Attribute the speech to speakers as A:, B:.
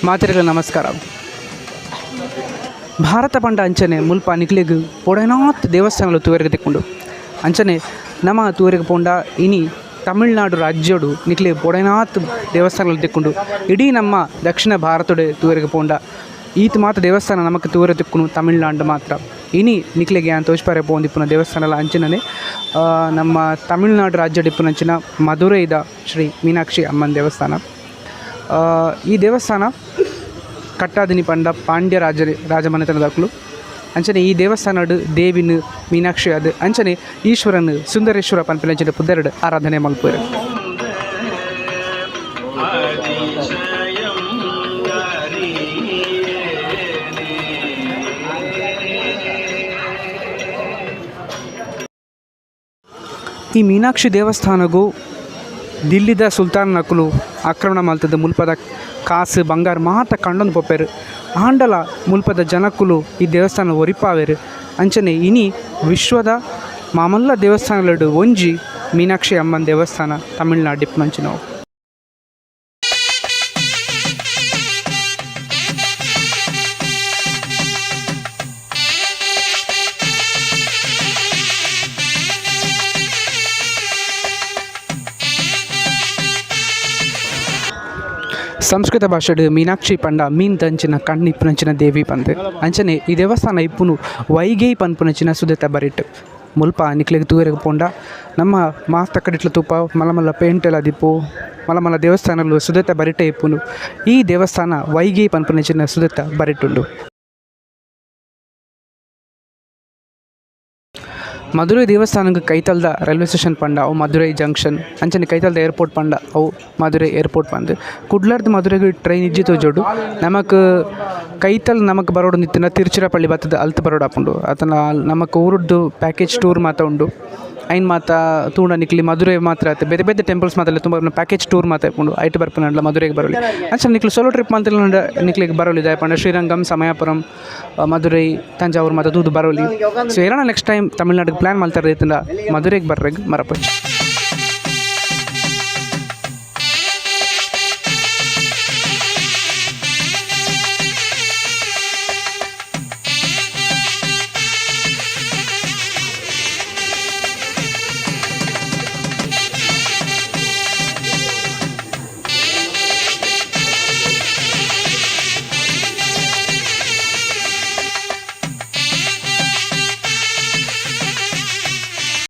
A: ಮಾತೆರೆಗ್ಲ ನಮಸ್ಕಾರ. ಭಾರತ ಪಂಡ ಅಂಚನೆ ಮುಲ್ಪ ನಿಕ್ಲೆಗ್ ಪೊಡೆನಾತ್ ದೇವಸ್ಥಾನಲು ತೂವರೆಗ್ ತಿಕ್ಕುಂಡು. ಅಂಚನೆ ನಮ ತೂವರೆಗ್ ಪೋಂಡ ಇನಿ ತಮಿಳ್ನಾಡು ರಾಜ್ಯಡು ನಿಕ್ಲೆಗ್ ಬೋಡಾಯಿನಾತ್ ದೇವಸ್ಥಾನಲು ತಿಕ್ಕುಂಡು. ಇಡೀ ನಮ್ಮ ದಕ್ಷಿಣ ಭಾರತಡ್ ತೂವರೆಗ್ ಪೋಂಡ ಈತ್ ಮಾತ ದೇವಸ್ಥಾನ ನಮಕ್ ತೂವರೆ ತಿಕ್ಕುನು ತಮಿಳ್ನಾಡ್ ಮಾತ್ರ. ಇನಿ ನಿಕ್ಲೆಗ್ ಯಾನ್ ತೋಜ್ಪಾರೆ ಪೋವೊಂದಿಪ್ಪುನ ದೇವಸ್ಥಾನಲ ಅಂಚಿನನೆ ನಮ್ಮ ತಮಿಳ್ನಾಡು ರಾಜ್ಯಡ್ ಇಪ್ಪುನಂಚಿನ ಮಧುರೈದ ಶ್ರೀ ಮೀನಾಕ್ಷಿ ಅಮ್ಮನ್ ದೇವಸ್ಥಾನ. ಈ ದೇವಸ್ಥಾನ ಕಟ್ಟಾದಿನಿ ಪಂಡ ಪಾಂಡ್ಯ ರಾಜ ರಾಜಮನೆತನದಕುಲು. ಅಂಚನೆ ಈ ದೇವಸ್ಥಾನಡ್ ದೇವಿನ್ ಮೀನಾಕ್ಷಿ ಆದ್ ಅಂಚನೆ ಈಶ್ವರನ್ ಸುಂದರೇಶ್ವರ ಪನ್ಪಿನಂಚಿನ ಪುದರ್ಡ್ ಆರಾಧನೆ ಮಲ್ಪುವೆರ್. ಈ ಮೀನಾಕ್ಷಿ ದೇವಸ್ಥಾನಗು ದಿಲ್ಲಿದ ಸುಲ್ತಾನ್ನಕುಲು ಆಕ್ರಮಣ ಮಲ್ತುದು ಮುಲ್ಪದ ಕಾಸು ಬಂಗಾರ್ ಮಾತ ಕಂಡೊಂದು ಪೋಪೆರ್. ಆಂಡಲ ಮುಲ್ಪದ ಜನಕುಲು ಈ ದೇವಸ್ಥಾನ ಒರಿಪಾವೆರ್. ಅಂಚನೆ ಇನಿ ವಿಶ್ವದ ಮಾಮಲ್ಲ ದೇವಸ್ಥಾನಲೆಡ್ ಒಂಜಿ ಮೀನಾಕ್ಷಿ ಅಮ್ಮನ್ ದೇವಸ್ಥಾನ ತಮಿಳ್ನಾಡ್ ಇಪ್ಪುನಂಚಿನವು. ಸಂಸ್ಕೃತ ಭಾಷೆಡ್ ಮೀನಾಕ್ಷಿ ಪಂಡ ಮೀನ್ ದಂಚಿನ ಕಣ್ಣ್ ಇಪ್ಪುನಂಚಿನ ದೇವಿ ಪಂದ್. ಅಂಚನೆ ಈ ದೇವಸ್ಥಾನ ಇಪ್ಪುನು ವೈಗೈ ಪನ್ಪುನಂಚಿನ ಸುದೆತ ಬರಿಟ್. ಮುಲ್ಪ ನಿಕ್ಲೆಗ್ ತೂವರೆಗ್ ಪೋಂಡ ನಮ್ಮ ಮಾತ ಕಡೆಟ್ಲ ತೂಪ ಮಲ್ಲ ಮಲ್ಲ ಪೇಂಟೆಲ ಆದಿಪ್ಪು ಮಲ್ಲ ಮಲ್ಲ ದೇವಸ್ಥಾನಲು ಸುದೆತ ಬರಿಟೆ ಇಪ್ಪುನು. ಈ ದೇವಸ್ಥಾನ ವೈಗೈ ಪನ್ಪುನಂಚಿನ ಸುದೆತ ಬರಿಟ್ ಉಂಡು. ಮಧುರೈ ದೇವಸ್ಥಾನಗ್ ಕೈತಲ್ದ ರೈಲ್ವೆ ಸ್ಟೇಷನ್ ಪಂಡ ಅವು ಮಧುರೈ ಜಂಕ್ಷನ್. ಅಂಚನೆ ಕೈತಲ್ದ ಏರ್ಪೋರ್ಟ್ ಪಂಡ ಅವು ಮಧುರೈ ಏರ್ಪೋರ್ಟ್ ಪಂದ್. ಕುಡ್ಲರ್ದ್ ಮಧುರೈಗ್ ಟ್ರೈನ್ ಇಜ್ಜಿ ತೋಜೊಡು. ನಮಕ್ ಕೈತಲ್ ನಮಕ್ ಬರೊಡು ಇತ್ತ್ಂಡ ತಿರುಚಿರಪಳ್ಳಿ ಬತ್ತುದು ಅಲ್ತ್ ಬರೊಡಾಪುಂಡು. ಅತ್ತುಂಡ ನಮಕ್ ಊರುಡ್ದು ಪ್ಯಾಕೇಜ್ ಟೂರ್ ಮಾತ ಉಂಡು. ಐನ್ ಮಾತ ತೂಂಡ ನಿಕ್ಲ್ ಮಧುರೈ ಮಾತ್ರ ಅತ್ತ್ ಬೇತೆ ಬೇತೆ ಟೆಂಪಲ್ಸ್ ಮಾತ ತುಂಬ ಪ್ಯಾಕೇಜ್ ಟೂರ್ ಮಾತ ಇಪ್ಪುಂಡು. ಐಟ್ ಬರ್ಪುನಂಡಲ ಮಧುರೈಗ್ ಬರೊಲಿ. ಅಂಚ ನಿಕ್ಲ್ ಸೋಲೋ ಟ್ರಿಪ್ ಮಂತಿನಂಡ ನಿಕ್ಲೆಗ್ ಬರೊಲಿ ದಾಯೆ ಪಂಡ ಶ್ರೀರಂಗಂ, ಸಮಯಪುರಂ, ಮಧುರೈ, ತಂಜಾವೂರು ಮಾತ ತೂದು ಬರೊಲಿ. ಸೊ ಏರಾನ ನೆಕ್ಸ್ಟ್ ಟೈಮ್ ತಮಿಳ್ನಾಡುಗ್ ಪ್ಲಾನ್ ಮಲ್ತರೆ ಇತ್ತ್ಂಡ ಮಧುರೈಗ್ ಬರ್ರೆಗ್ ಮರಪೊಚ್ಚಿ.